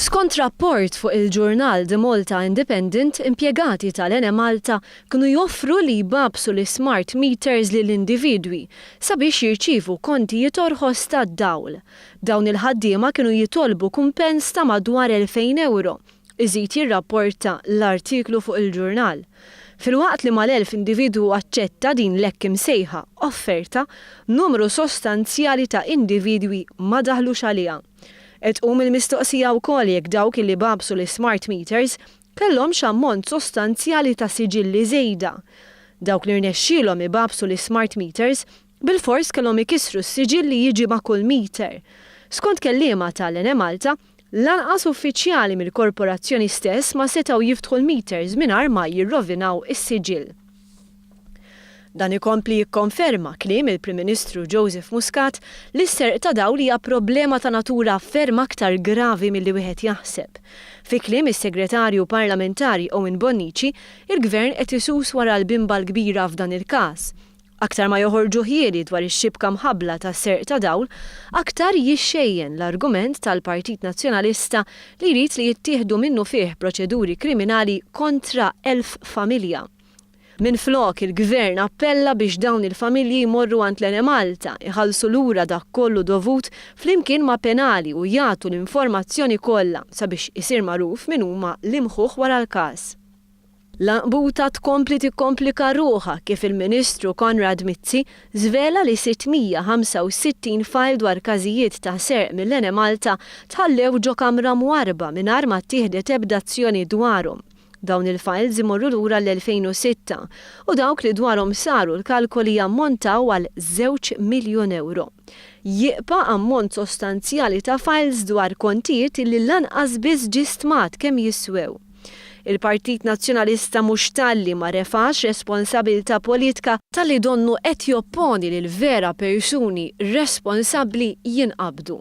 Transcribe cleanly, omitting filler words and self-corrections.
Skont rapport fuq il-ġurnal The Malta Independent, impjegati tal-Enemalta kienu joffru li jbagħbsu l-ismart meters lil individwi sabiex jirċievu kontijiet orħos tad-dawl. Dawn il-ħaddiema kienu jitolbu kumpens ta' madwar 2,000 ewro, iżid jirrapporta l-artiklu fuq il-ġurnal. Filwaqt li mal-1,000 individwu aċċetta din l-hekk imsejħa offerta, numru sostanzjali ta' individwi ma daħlux għaliha. Qed tqum il-mistoqsija wkoll jekk dawk illi bagħbsu l-ismart meters kellhomx ammont sostanzjali ta' siġilli żejda. Dawk li rnexxielhom ibagħbsu l-ismart meters bilfors kellhom ikissru s-siġill li jiġi ma' kull meter. Skont kelliema tal-Enemalta, lanqas uffiċjali mill-korporazzjoni stess ma setgħu jiftħu l-meters mingħajr ma jirrovinaw is-siġill. Dan ikompli jikkonferma kliem il-Prim Ministru Joseph Muscat li s-serq ta' dawl hija problema ta' natura ferm aktar gravi milli wieħed jaħseb. Fi kliem is-Segretarju Parlamentari Owen Bonnici, il-Gvern qed isus wara l-bimba l-kbira f'dan il-każ. Aktar ma joħorġu ħjieli dwar ix-xibka mħabbla ta' serq ta' dawl, aktar jixxejjen l-argument tal-Partit Nazzjonalista li jrid li jittieħdu minnufih proċeduri kriminali kontra 1,000 familja. Minflok, il-Gvern appella biex dawn il-familji jmorru għand l-Enemalta, iħallsu lura dak kollu dovut flimkien ma' penali u jagħtu l-informazzjoni kollha sabiex isir magħruf min huma l-imħuħ wara l-każ. L-għanqbuta tkompli tikkomplika ruħha kif il-Ministru Konrad Mizzi żvela li 665 fajl dwar każijiet ta' serq mill-Enemalta tħallew ġo kamra mwarrba mingħajr ma ttieħdet ebda azzjoni dwarhom. Dawn il-files imorru lura l-2006 u dawk li dwarhom saru l-kalkoli jammontaw għal żewġ miljun ewro. Jibqa' ammont sostanzjali ta' files dwar kontijiet illi lanqas biss ġie stmat kemm jiswew. Il-Partit Nazzjonalista mhux talli ma refax responsabilità politka, talli donnu qed jopponi li l-vera persuni responsabbli jinqabdu.